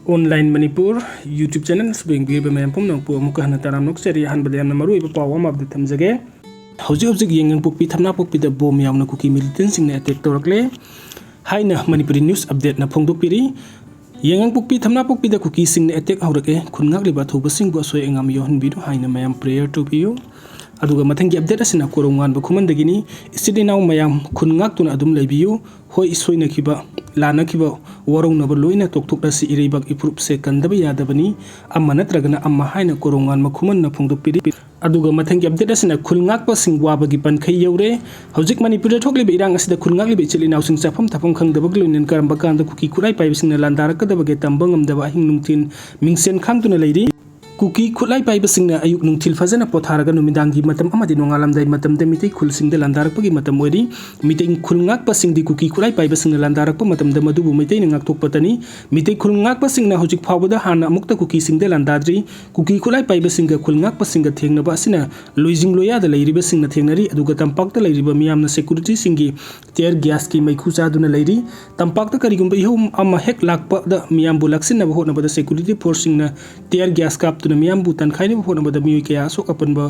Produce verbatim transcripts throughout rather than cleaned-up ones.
Online Manipur YouTube channel ꯑꯁꯤꯕꯨ ꯌꯦꯡꯕꯤꯔꯤꯕ ꯃꯌꯥꯝ ꯄꯨꯝꯅꯃꯛꯄꯨ ꯑꯃꯨꯛꯀ ꯍꯟꯅ ꯇꯔꯥꯝꯅ ꯑꯣꯛꯆꯔꯤ꯫ ꯑꯍꯥꯟꯕꯗ ꯌꯥꯝꯅ ꯃꯔꯨꯑꯣꯏꯕ ꯄꯥꯎ ꯑꯃ update ꯊꯝꯖꯒꯦ꯫ ꯍꯧꯖꯤꯛ ꯍꯧꯖꯤꯛ ꯌꯥꯏꯉꯪꯄꯣꯛꯄꯤ ꯊꯝꯅꯥꯄꯣꯛꯄꯤꯗ ꯕꯣꯝ ꯌꯥꯎꯅ ꯀꯨꯀꯤ militantꯁꯤꯡꯅ attack ꯇꯧꯔꯛꯂꯦ ꯍꯥꯏꯅ Manipuri News Updateꯅ ꯐꯣꯡꯗꯣꯛꯄꯤꯔꯤ꯫ ꯌꯥꯏꯉꯪꯄꯣꯛꯄꯤ ꯊꯝꯅꯥꯄꯣꯛꯄꯤꯗ ꯀꯨꯀꯤꯁꯤꯡꯅ attack ꯍꯧꯔꯛꯑꯦ, ꯈꯨꯟ ꯉꯥꯛꯂꯤꯕ ꯑꯊꯧꯕꯁꯤꯡꯕꯨ ꯑꯁꯣꯏ ꯑꯉꯥꯝ ꯌꯥꯎꯍꯟꯕꯤꯔꯨ ꯍꯥꯏꯅ ꯃꯌꯥꯝ prayer ꯇꯧꯕꯤꯌꯨ꯫ ꯑꯗꯨꯒ ꯃꯊꯪꯒꯤ update ꯑꯁꯤꯅ ꯀꯣꯔꯧꯉꯥꯟꯕ ꯈꯨꯃꯟꯗꯒꯤꯅꯤ꯫ ꯏꯆꯤꯜ ꯏꯅꯥꯎ ꯃꯌꯥꯝ ꯈꯨꯟ ꯉꯥꯛꯇꯨꯅ ꯑꯗꯨꯝ ꯂꯩꯕꯤꯌꯨ꯫ ꯍꯣꯏ, ꯁꯣꯏꯅꯈꯤꯕ, ꯂꯥꯟꯅꯈꯤꯕ, ꯋꯥꯔꯧꯅꯕ ꯂꯣꯏꯅ ꯇꯣꯛꯊꯣꯛꯂꯁꯤ꯫ ꯏꯔꯩꯕꯥꯛ ꯏꯐꯨꯔꯨꯞꯁꯦ ꯀꯟꯗꯕ ꯌꯥꯗꯕꯅꯤ, ꯑꯃ ꯅꯠꯇ꯭ꯔꯒꯅ ꯑꯃ ꯍꯥꯏꯅ ꯀꯣꯔꯧꯉꯥꯟꯕ ꯈꯨꯃꯟꯅ ꯐꯣꯡꯗꯣꯛꯄꯤꯔꯤ꯫ ꯑꯗꯨꯒ ꯃꯊꯪꯒꯤ update ꯑꯁꯤꯅ ꯈꯨꯜ ꯉꯥꯛꯄꯁꯤꯡ ꯋꯥꯕꯒꯤ ꯄꯟꯈꯩ ꯌꯧꯔꯦ꯫ ꯍꯧꯖꯤꯛ ꯃꯅꯤꯄꯨꯔꯗ ꯊꯣꯛꯂꯤꯕ ꯏꯔꯥꯡ ꯑꯁꯤꯗ ꯈꯨꯜ ꯉꯥꯛꯂꯤꯕ ꯏꯆꯤꯜ ꯏꯅꯥꯎꯁꯤꯡ ꯆꯥꯐꯝ ꯊꯛꯐꯝ ꯈꯪꯗꯕꯒ ꯂꯣꯏꯅꯅ ꯀꯔꯝꯕ ꯀꯥꯟꯗ ꯀꯨꯀꯤ ꯈꯨꯠꯂꯥꯏ ꯄꯥꯏꯕꯁꯤꯡꯅ ꯂꯥꯟꯗꯥꯔꯛꯀꯗꯕꯒꯦ ꯇꯝꯕ ꯉꯝꯗꯕ ꯑꯍꯤꯡ ꯅꯨꯡꯊꯤꯜ ꯃꯤꯡꯁꯦꯟ ꯈꯥꯡꯗꯨꯅ ꯂꯩꯔꯤ꯫ ꯀꯨꯀꯤ ꯈꯨꯠꯂꯥꯏ ꯄꯥꯏꯕꯁꯤꯡꯅ ꯑꯌꯨꯛ ꯅꯨꯡꯊꯤꯜ ꯐꯖꯅ ꯄꯣꯊꯥꯔꯒ ꯅꯨꯃꯤꯗꯥꯡꯒꯤ ꯃꯇꯝ ꯑꯃꯗꯤ ꯅꯣꯡꯉꯥꯜꯂꯝꯗꯥꯏ ꯃꯇꯝꯗ ꯃꯤꯇꯩ ꯈꯨꯜꯁꯤꯡꯗ ꯂꯥꯟꯗꯥꯔꯛꯄꯒꯤ ꯃꯇꯝ ꯑꯣꯏꯔꯤ꯫ ꯃꯤꯇꯩ ꯈꯨꯜ ꯉꯥꯛꯄꯁꯤꯡꯗꯤ ꯀꯨꯀꯤ ꯈꯨꯠꯂꯥꯏ ꯄꯥꯏꯕꯁꯤꯡꯅ ꯂꯥꯟꯗꯥꯔꯛꯄ ꯃꯇꯝꯗ ꯃꯗꯨꯕꯨ ꯃꯩꯇꯩꯅ ꯉꯥꯛꯊꯣꯛꯄꯇꯅꯤ꯫ ꯃꯤꯇꯩ ꯈꯨꯜ ꯉꯥꯛꯄꯁꯤꯡꯅ ꯍꯧꯖꯤꯛ ꯐꯥꯎꯕꯗ ꯍꯥꯟꯅ ꯑꯃꯨꯛꯇ ꯀꯨꯀꯤꯁꯤꯡꯗ ꯂꯥꯟꯗꯥꯗ꯭ꯔꯤ꯫ ꯀꯨꯀꯤ ꯈꯨꯠꯂꯥꯏ ꯄꯥꯏꯕꯁꯤꯡꯒ ꯈꯨꯜ ꯉꯥꯛꯄꯁꯤꯡꯒ ꯊꯦꯡꯅꯕ ꯑꯁꯤꯅ ꯂꯣꯏꯖꯤꯡ ꯂꯣꯌꯥꯗ ꯂꯩꯔꯤꯕꯁꯤꯡꯅ ꯊꯦꯡꯅꯔꯤ꯫ ꯑꯗꯨꯒ ꯇꯝꯄꯥꯛꯇ ꯂꯩꯔꯤꯕ ꯃꯤꯌꯥꯝꯅ securityꯁꯤꯡꯒꯤ tear gasꯀꯤ ꯃꯩꯈꯨ ꯆꯥꯗꯨꯅ ꯂꯩꯔꯤ꯫ ꯇꯝꯄꯥꯛꯇ ꯀꯔꯤꯒꯨꯝꯕ ꯏꯍꯧ ꯑꯃ ꯍꯦꯛ ꯂꯥꯛꯄꯗ ꯃꯤꯌꯥꯝꯕꯨ ꯂꯥꯛꯁꯤꯟꯅꯕ ꯍꯣꯠꯅꯕꯗ security forceꯁꯤꯡꯅ tear gas ꯀꯥꯞꯇꯨꯅ ꯃꯤꯌꯥꯝꯕꯨ ꯇꯟꯈꯥꯏꯅꯕ ꯍꯣꯠꯅꯕꯗ ꯃꯤꯑꯣꯏ ꯀꯌꯥ ꯑꯁꯣꯛ ꯑꯄꯟꯕ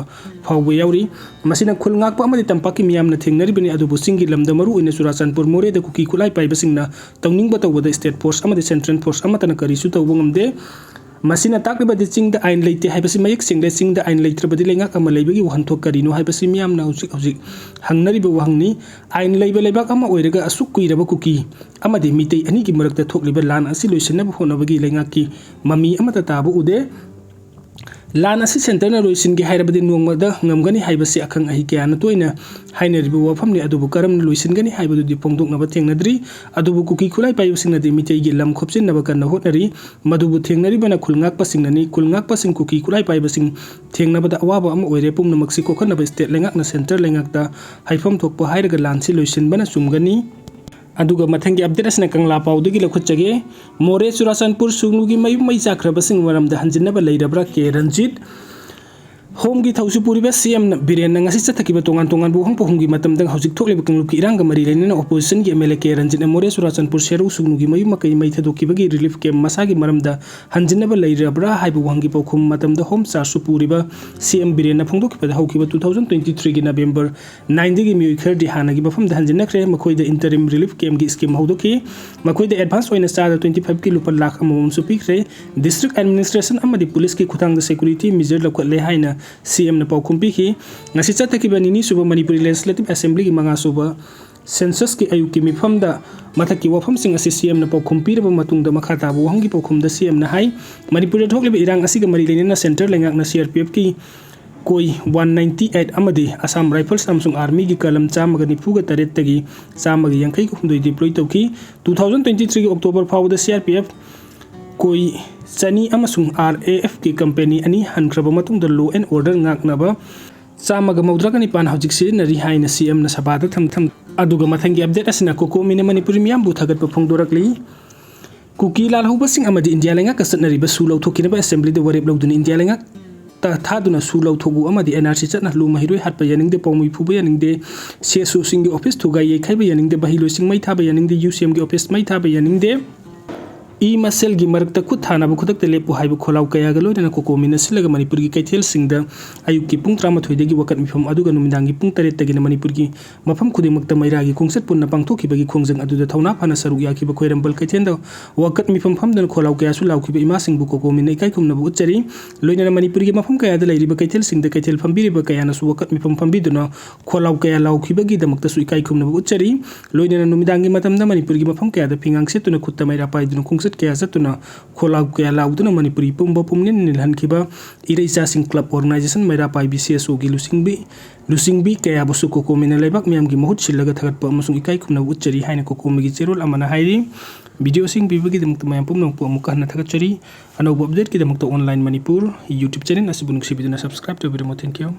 ꯐꯥꯎꯕ ꯌꯥꯎꯔꯤ꯫ ꯃꯁꯤꯅ ꯈꯨꯜ ꯉꯥꯛꯄ ꯑꯃꯗꯤ ꯇꯝꯄꯥꯛꯀꯤ ꯃꯤꯌꯥꯝꯅ ꯊꯦꯡꯅꯔꯤꯕꯅꯤ꯫ ꯑꯗꯨꯕꯨ ꯆꯤꯡꯒꯤ ꯂꯝꯗ ꯃꯔꯨꯑꯣꯏꯅ ꯆꯨꯔꯥꯆꯥꯟꯄꯨꯔ ꯃꯣꯔꯦꯗ ꯀꯨꯀꯤ ꯈꯨꯠꯂꯥꯏ ꯄꯥꯏꯕꯁꯤꯡꯅ ꯇꯧꯅꯤꯡꯕ ꯇꯧꯕꯗ state force ꯑꯃꯗꯤ central force ꯑꯃꯠꯇꯅ ꯀꯔꯤꯁꯨ ꯇꯧꯕ ꯉꯝꯗꯦ꯫ ꯃꯁꯤꯅ ꯇꯥꯛꯂꯤꯕꯗꯤ ꯆꯤꯡꯗ ꯑꯥꯏꯟ ꯂꯩꯇꯦ ꯍꯥꯏꯕꯁꯤ ꯃꯌꯦꯛ ꯁꯦꯡꯂꯦ꯫ ꯆꯤꯡꯗ ꯑꯥꯏꯟ ꯂꯩꯇ꯭ꯔꯕꯗꯤ ꯂꯩꯉꯥꯛ ꯑꯃ ꯂꯩꯕꯒꯤ ꯋꯥꯍꯟꯊꯣꯛ ꯀꯔꯤꯅꯣ ꯍꯥꯏꯕꯁꯤ ꯃꯤꯌꯥꯝꯅ ꯍꯧꯖꯤꯛ ꯍꯧꯖꯤꯛ ꯍꯪꯅꯔꯤꯕ ꯋꯥꯍꯪꯅꯤ꯫ ꯑꯥꯏꯟ ꯂꯩꯕ ꯂꯩꯕꯥꯛ ꯑꯃ ꯑꯣꯏꯔꯒ ꯑꯁꯨꯛ ꯀꯨꯏꯔꯕ ꯀꯨꯀꯤ ꯑꯃꯗꯤ ꯃꯤꯇꯩ ꯑꯅꯤꯒꯤ ꯃꯔꯛꯇ ꯊꯣꯛꯂꯤꯕ ꯂꯥꯟ ꯑꯁꯤ ꯂꯣꯏꯁꯤꯟꯅꯕ ꯍꯣꯠꯅꯕꯒꯤ ꯂꯩꯉꯥꯛꯀꯤ ꯃꯃꯤ ꯑꯃꯠꯇ ꯇꯥꯕ ꯎꯗꯦ꯫ ꯂꯥꯟ ꯑꯁꯤ centreꯅ ꯂꯣꯏꯁꯤꯟꯒꯦ ꯍꯥꯏꯔꯕꯗꯤ ꯅꯣꯡꯃꯗ ꯉꯝꯒꯅꯤ ꯍꯥꯏꯕꯁꯤ ꯑꯈꯪ ꯑꯍꯩ ꯀꯌꯥꯅ ꯇꯣꯏꯅ ꯍꯥꯏꯅꯔꯤꯕ ꯋꯥꯐꯝꯅꯤ꯫ ꯑꯗꯨꯕꯨ ꯀꯔꯝꯅ ꯂꯣꯏꯁꯤꯟꯒꯅꯤ ꯍꯥꯏꯕꯗꯨꯗꯤ ꯐꯣꯡꯗꯣꯛꯅꯕ ꯊꯦꯡꯅꯗ꯭ꯔꯤ꯫ ꯑꯗꯨꯕꯨ ꯀꯨꯀꯤ ꯈꯨꯠꯂꯥꯏ ꯄꯥꯏꯕꯁꯤꯡꯅꯗꯤ ꯃꯤꯇꯩꯒꯤ ꯂꯝ ꯈꯣꯞꯆꯤꯟꯅꯕ ꯀꯟꯅ ꯍꯣꯠꯅꯔꯤ꯫ ꯃꯗꯨꯕꯨ ꯊꯦꯡꯅꯔꯤꯕꯅ ꯈꯨꯜ ꯉꯥꯛꯄꯁꯤꯡꯅꯅꯤ꯫ ꯈꯨꯜ ꯉꯥꯛꯄꯁꯤꯡ ꯀꯨꯀꯤ ꯈꯨꯠꯂꯥꯏ ꯄꯥꯏꯕꯁꯤꯡ ꯊꯦꯡꯅꯕꯗ ꯑꯋꯥꯕ ꯑꯃ ꯑꯣꯏꯔꯦ꯫ ꯄꯨꯝꯅꯃꯛꯁꯤ ꯀꯣꯛꯍꯟꯅꯕ state ꯂꯩꯉꯥꯛꯅ centre ꯂꯩꯉꯥꯛꯇ ꯍꯥꯏꯐꯝ ꯊꯣꯛꯄ ꯍꯥꯏꯔꯒ ꯂꯥꯟꯁꯤ ꯂꯣꯏꯁꯤꯟꯕꯅ ꯆꯨꯝꯒꯅꯤ꯫ ꯑꯗꯨꯒ ꯃꯊꯪꯒꯤ update ꯑꯁꯤꯅ ꯀꯪꯂꯥ ꯄꯥꯎꯗꯒꯤ ꯂꯧꯈꯠꯆꯒꯦ꯫ ꯃꯣꯔꯦ ꯆꯨꯔꯥꯆꯥꯟꯄꯨꯔ ꯁꯨꯒꯅꯨꯒꯤ ꯃꯌꯨꯝ ꯃꯩ ꯆꯥꯛꯈ꯭ꯔꯕꯁꯤꯡ ꯃꯔꯝꯗ ꯍꯟꯖꯤꯟꯅꯕ ꯂꯩꯔꯕ꯭ꯔꯥ? ꯀꯦ ꯔꯟꯖꯤꯠ꯫ ꯍꯣꯝꯒꯤ ꯊꯧꯁꯨ ꯄꯨꯔꯤꯕ ꯁꯤ ꯑꯦꯝ ꯕꯤꯔꯦꯟꯅ ꯉꯁꯤ ꯆꯠꯊꯈꯤꯕ ꯇꯣꯉꯥꯟ ꯇꯣꯉꯥꯟꯕ ꯋꯥꯍꯪ ꯄꯥꯎꯈꯨꯝꯒꯤ ꯃꯇꯝꯗ ꯍꯧꯖꯤꯛ ꯊꯣꯛꯂꯤꯕ ꯀꯥꯡꯂꯨꯞꯀꯤ ꯏꯔꯥꯡꯒ ꯃꯔꯤ ꯂꯩꯅꯅ ꯑꯣꯄꯣꯖꯤꯁꯟꯒꯤ ꯑꯦꯝ ꯑꯦꯜ ꯑꯦ ꯀꯦ ꯔꯟꯖꯤꯠꯅ ꯃꯣꯔꯦ ꯆꯨꯔꯥꯆꯥꯟꯄꯨꯔ ꯁꯦꯔꯧ ꯁꯨꯒꯅꯨꯒꯤ ꯃꯌꯨꯝ ꯃꯀꯩ ꯃꯩ ꯊꯥꯗꯣꯛꯈꯤꯕꯒꯤ ꯔꯤꯂꯤꯐ ꯀꯦꯝ ꯃꯁꯥꯒꯤ ꯃꯔꯝꯗ ꯍꯟꯖꯤꯟꯅꯕ ꯂꯩꯔꯕ꯭ꯔꯥ ꯍꯥꯏꯕ ꯋꯥꯍꯪꯒꯤ ꯄꯥꯎꯈꯨꯝ ꯃꯇꯝꯗ ꯍꯣꯝ ꯆꯥꯔꯖꯁꯨ ꯄꯨꯔꯤꯕ ꯁꯤ ꯑꯦꯝ ꯕꯤꯔꯦꯟꯅ ꯐꯣꯡꯗꯣꯛꯈꯤꯕꯗ ꯍꯧꯈꯤꯕ ꯇꯨ ꯊꯥꯎꯖꯟ ꯇ꯭ꯋꯦꯟꯇꯤ ꯊ꯭ꯔꯤꯒꯤ ꯅꯕꯦꯝꯕꯔ ꯅꯥꯏꯟꯗꯒꯤ ꯃꯤꯑꯣꯏ ꯈꯔꯗꯤ ꯍꯥꯟꯅꯒꯤ ꯃꯐꯝꯗ ꯍꯟꯖꯤꯟꯅꯈ꯭ꯔꯦ꯫ ꯃꯈꯣꯏꯗ ꯏꯟꯇꯔꯤꯝ ꯔꯤꯂꯤꯐ ꯀꯦꯝꯒꯤ ꯁ꯭ꯀꯤꯝ ꯍꯧꯗꯣꯛꯈꯤ꯫ ꯃꯈꯣꯏꯗ ꯑꯦꯗꯚꯥꯟꯁ ꯑꯣꯏꯅ ꯆꯥꯗ ꯇ꯭ꯋꯦꯟꯇꯤ ꯐꯥꯏꯚꯀꯤ ꯂꯨꯄꯥ ꯂꯥꯈ ꯑꯃꯃꯝꯁꯨ ꯄꯤꯈ꯭ꯔꯦ꯫ ꯗꯤꯁꯇ꯭ꯔꯤꯛ ꯑꯦꯗꯃꯤꯅꯤꯁꯇ꯭ꯔꯦꯁꯟ ꯑꯃꯗꯤ ꯄꯨꯂꯤꯁꯀꯤ ꯈꯨꯠꯊꯥꯡꯗ ꯁꯦꯀ꯭ꯌꯨꯔꯤꯇꯤ ꯃꯤꯖꯔ ꯂꯧꯈꯠꯂꯦ ꯍꯥꯏꯅ ꯁꯤ ꯑꯦꯝꯅ ꯄꯥꯎꯈꯨꯝ ꯄꯤꯈꯤ꯫ ꯉꯁꯤ ꯆꯠꯊꯈꯤꯕ ꯅꯤꯅꯤ ꯁꯨꯕ ꯃꯅꯤꯄꯨꯔꯤ ꯂꯦꯖꯤꯁꯂꯦꯇꯤꯚ ꯑꯦꯁꯦꯝꯕ꯭ꯂꯤꯒꯤ ꯃꯉꯥ ꯁꯨꯕ ꯁꯦꯟꯁꯁꯀꯤ ꯑꯌꯨꯛꯀꯤ ꯃꯤꯐꯝꯗ ꯃꯊꯛꯀꯤ ꯋꯥꯐꯝꯁꯤꯡ ꯑꯁꯤ ꯁꯤ ꯑꯦꯝꯅ ꯄꯥꯎꯈꯨꯝ ꯄꯤꯔꯕ ꯃꯇꯨꯡꯗ ꯃꯈꯥ ꯇꯥꯕ ꯋꯥꯍꯪꯒꯤ ꯄꯥꯎꯈꯨꯝꯗ ꯁꯤ ꯑꯦꯝꯅ ꯍꯥꯏ, ꯃꯅꯤꯄꯨꯔꯗ ꯊꯣꯛꯂꯤꯕ ꯏꯔꯥꯡ ꯑꯁꯤꯒ ꯃꯔꯤ ꯂꯩꯅꯅ ꯁꯦꯟꯇ꯭ꯔꯦꯜ ꯂꯩꯉꯥꯛꯅ ꯁꯤ ꯑꯥꯔ ꯄꯤ ꯑꯦꯐꯀꯤ ꯀꯣꯏ ꯋꯥꯟ ꯅꯥꯏꯟꯇꯤ ꯑꯩꯠ ꯑꯃꯗꯤ ꯑꯁꯥꯝ ꯔꯥꯏꯐꯜꯁ ꯑꯃꯁꯨꯡ ꯑꯥꯔꯃꯤꯒꯤ ꯀꯂꯝ ꯆꯥꯝꯃꯒ ꯅꯤꯐꯨꯒ ꯇꯔꯦꯠꯇꯒꯤ ꯆꯥꯝꯃꯒ ꯌꯥꯡꯈꯩꯒ ꯍꯨꯝꯗꯣꯏ ꯗꯤꯄ꯭ꯂꯣꯏ ꯇꯧꯈꯤ꯫ ꯇꯨ ꯊꯥꯎꯖꯟ ꯇ꯭ꯋꯦꯟꯇꯤ ꯊ꯭ꯔꯤꯒꯤ ꯑꯣꯛꯇꯣꯕꯔ ꯐꯥꯎꯕꯗ ꯁꯤ ꯑꯥꯔ ꯄꯤ ꯑꯦꯐ ꯀꯣꯏ ꯆꯅꯤ ꯑꯃꯁꯨꯡ ꯑꯥꯔ ꯑꯦ ꯑꯦꯐꯀꯤ ꯀꯝꯄꯦꯅꯤ ꯑꯅꯤ ꯍꯟꯈ꯭ꯔꯕ ꯃꯇꯨꯡꯗ ꯂꯣ ꯑꯦꯟ ꯑꯣꯔꯗꯔ ꯉꯥꯛꯅꯕ ꯆꯥꯝꯃꯒ ꯃꯧꯗ꯭ꯔꯥꯒ ꯅꯤꯄꯥꯟ ꯍꯧꯖꯤꯛ ꯁꯤꯖꯤꯟꯅꯔꯤ ꯍꯥꯏꯅ ꯁꯤ ꯑꯦꯝꯅ ꯁꯚꯥꯗ ꯊꯝ-, ꯊꯝ-, ꯑꯗꯨꯒ ꯃꯊꯪꯒꯤ ꯑꯞꯗꯦꯠ ꯑꯁꯤꯅ ꯀꯣꯀꯣꯃꯤꯅ ꯃꯅꯤꯄꯨꯔꯤ ꯃꯤꯌꯥꯝꯕꯨ ꯊꯥꯒꯠꯄ ꯐꯣꯡꯗꯣꯔꯛꯂꯤ꯫ ꯀꯨꯀꯤ ꯂꯥꯜꯍꯧꯕꯁꯤꯡ ꯑꯃꯗꯤ ꯏꯟꯗꯤꯌꯥ ꯂꯩꯉꯥꯛꯀ ꯆꯠꯅꯔꯤꯕ ꯁꯨ ꯂꯧꯊꯣꯛꯈꯤꯅꯕ ꯑꯦꯁꯦꯝꯕ꯭ꯂꯤꯗ ꯋꯥꯔꯦꯞ ꯂꯧꯗꯨꯅ ꯏꯟꯗꯤꯌꯥ ꯂꯩꯉꯥꯛꯇ ꯊꯥꯗꯨꯅ ꯁꯨ ꯂꯧꯊꯣꯛꯎ ꯑꯃꯗꯤ ꯑꯦꯟ ꯑꯥꯔ ꯁꯤ ꯆꯠꯅꯍꯜꯂꯨ, ꯃꯍꯩꯔꯣꯏ ꯍꯥꯠꯄ ꯌꯥꯅꯤꯡꯗꯦ, ꯄꯥꯎꯃꯤ ꯐꯨꯕ ꯌꯥꯅꯤꯡꯗꯦ, ꯁꯤ ꯑꯦꯁ ꯑꯣꯁꯤꯡꯒꯤ ꯑꯣꯐꯤꯁ ꯊꯨꯒꯥꯏ ꯌꯩꯈꯥꯏꯕ ꯌꯥꯅꯤꯡꯗꯦ, ꯃꯍꯩꯔꯣꯏꯁꯤꯡ ꯃꯩ ꯊꯥꯕ ꯌꯥꯅꯤꯡꯗꯦ, ꯌꯨ ꯁꯤ ꯑꯦꯝꯒꯤ ꯑꯣꯐꯤꯁ ꯃꯩ ꯊꯥꯕ ꯌꯥꯅꯤꯡꯗꯦ, ꯏ ꯃꯁꯦꯜꯒꯤ ꯃꯔꯛꯇ ꯈꯨꯠ ꯊꯥꯅꯕ ꯈꯨꯗꯛꯇ ꯂꯦꯞꯄꯨ ꯍꯥꯏꯕ ꯈꯣꯜꯂꯥꯎ ꯀꯌꯥꯒ ꯂꯣꯏꯅꯅ ꯀꯣꯀꯣꯃꯤꯅ ꯁꯤꯜꯂꯒ ꯃꯅꯤꯄꯨꯔꯒꯤ ꯀꯩꯊꯦꯜꯁꯤꯡꯗ ꯑꯌꯨꯛꯀꯤ ꯄꯨꯡ ꯇꯔꯥꯃꯥꯊꯣꯏꯗꯒꯤ ꯋꯥꯀꯠ ꯃꯤꯐꯝ ꯑꯗꯨꯒ ꯅꯨꯃꯤꯗꯥꯡꯒꯤ ꯄꯨꯡ ꯇꯔꯦꯠꯇꯒꯤꯅ ꯃꯅꯤꯄꯨꯔꯒꯤ ꯃꯐꯝ ꯈꯨꯗꯤꯡꯃꯛꯇ ꯃꯩꯔꯥꯒꯤ ꯈꯣꯡꯆꯠ ꯄꯨꯟꯅ ꯄꯥꯡꯊꯣꯛꯈꯤꯕꯒꯤ ꯈꯣꯡꯖꯪ ꯑꯗꯨꯗ ꯊꯧꯅꯥ ꯐꯅ ꯁꯔꯨꯛ ꯌꯥꯈꯤꯕ ꯈ꯭ꯋꯥꯏꯔꯝꯕꯟ ꯀꯩꯊꯦꯜꯗ ꯋꯥꯀꯠ ꯃꯤꯐꯝ ꯐꯝꯗꯨꯅ ꯈꯣꯜꯂꯥꯎ ꯀꯌꯥꯁꯨ ꯂꯥꯎꯈꯤꯕ ꯏꯃꯥꯁꯤꯡꯕꯨ ꯀꯣꯀꯣꯃꯤꯅ ꯏꯀꯥꯏ ꯈꯨꯝꯅꯕ ꯎꯠꯆꯔꯤ꯫ ꯂꯣꯏꯅꯅ ꯃꯅꯤꯄꯨꯔꯒꯤ ꯃꯐꯝ ꯀꯌꯥꯗ ꯂꯩꯔꯤꯕ ꯀꯩꯊꯦꯜꯁꯤꯡꯗ ꯀꯩꯊꯦꯜ ꯐꯝꯕꯤꯔꯤꯕ ꯀꯌꯥꯅꯁꯨ ꯋꯥꯀꯠ ꯃꯤꯐꯝ ꯐꯝꯕꯤꯗꯨꯅ ꯈꯣꯜꯂꯥꯎ ꯀꯌꯥ ꯂꯥꯎꯈꯤꯕꯒꯤꯗꯃꯛꯇꯁꯨ ꯏꯀꯥꯏ ꯈꯨꯝꯅꯕ ꯎꯠꯆꯔꯤ꯫ ꯂꯣꯏꯅꯅ ꯅꯨꯃꯤꯗꯥꯡꯒꯤ ꯃꯇꯝꯗ ꯃꯅꯤꯄꯨꯔꯒꯤ ꯃꯐꯝ ꯀꯌꯥꯗ ꯐꯤꯉꯥꯡ ꯁꯦꯠꯇꯨꯅ ꯈꯨꯠꯇ ꯃꯩꯔꯥ ꯄꯥꯏꯗꯨꯅ ꯈꯣꯡꯆꯠ ꯀꯌꯥ ꯆꯠꯇꯨꯅ ꯈꯣꯜꯂꯥꯎ ꯀꯌꯥ ꯂꯥꯎꯗꯨꯅ ꯃꯅꯤꯄꯨꯔꯤ ꯄꯨꯝꯕ ꯄꯨꯝꯅꯤꯜ ꯅꯤꯜꯍꯟꯈꯤꯕ ꯏꯔꯩꯆꯥꯁꯤꯡ ꯀ꯭ꯂꯕ ꯑꯣꯔꯒꯅꯥꯏꯖꯦꯁꯟ ꯃꯩꯔꯥ ꯄꯥꯏꯕꯤ ꯁꯤ ꯑꯦꯁ ꯑꯣꯒꯤ ꯂꯨꯆꯤꯡꯕꯤ, ꯂꯨꯆꯤꯡꯕꯤ ꯀꯌꯥꯕꯨꯁꯨ ꯀꯣꯀꯣꯃꯤꯅ ꯂꯩꯕꯥꯛ ꯃꯤꯌꯥꯝꯒꯤ ꯃꯍꯨꯠ ꯁꯤꯜꯂꯒ ꯊꯥꯒꯠꯄ ꯑꯃꯁꯨꯡ ꯏꯀꯥꯏ ꯈꯨꯝꯅꯕ ꯎꯠꯆꯔꯤ ꯍꯥꯏꯅ ꯀꯣꯀꯣꯃꯤꯒꯤ ꯆꯦꯔꯣꯜ ꯑꯃꯅ ꯍꯥꯏꯔꯤ꯫ ꯚꯤꯗꯤꯑꯣꯁꯤꯡ ꯄꯤꯕꯒꯤꯗꯃꯛꯇ ꯃꯌꯥꯝ ꯄꯨꯝꯅꯃꯛꯄꯨ ꯑꯃꯨꯛꯀ ꯍꯟꯅ ꯊꯥꯒꯠꯆꯔꯤ꯫ ꯑꯅꯧꯕ ꯑꯞꯗꯦꯠꯀꯤꯗꯃꯛꯇ ꯑꯣꯟꯂꯥꯏꯟ ꯃꯅꯤꯄꯨꯔ YouTube ꯆꯦꯅꯦꯜ ꯑꯁꯤꯕꯨ ꯅꯨꯡꯁꯤꯕꯤꯗꯨꯅ ꯁꯕꯁꯀ꯭ꯔꯥꯏꯕ ꯇꯧꯕꯤꯔꯝꯃꯨ꯫ Thank you꯫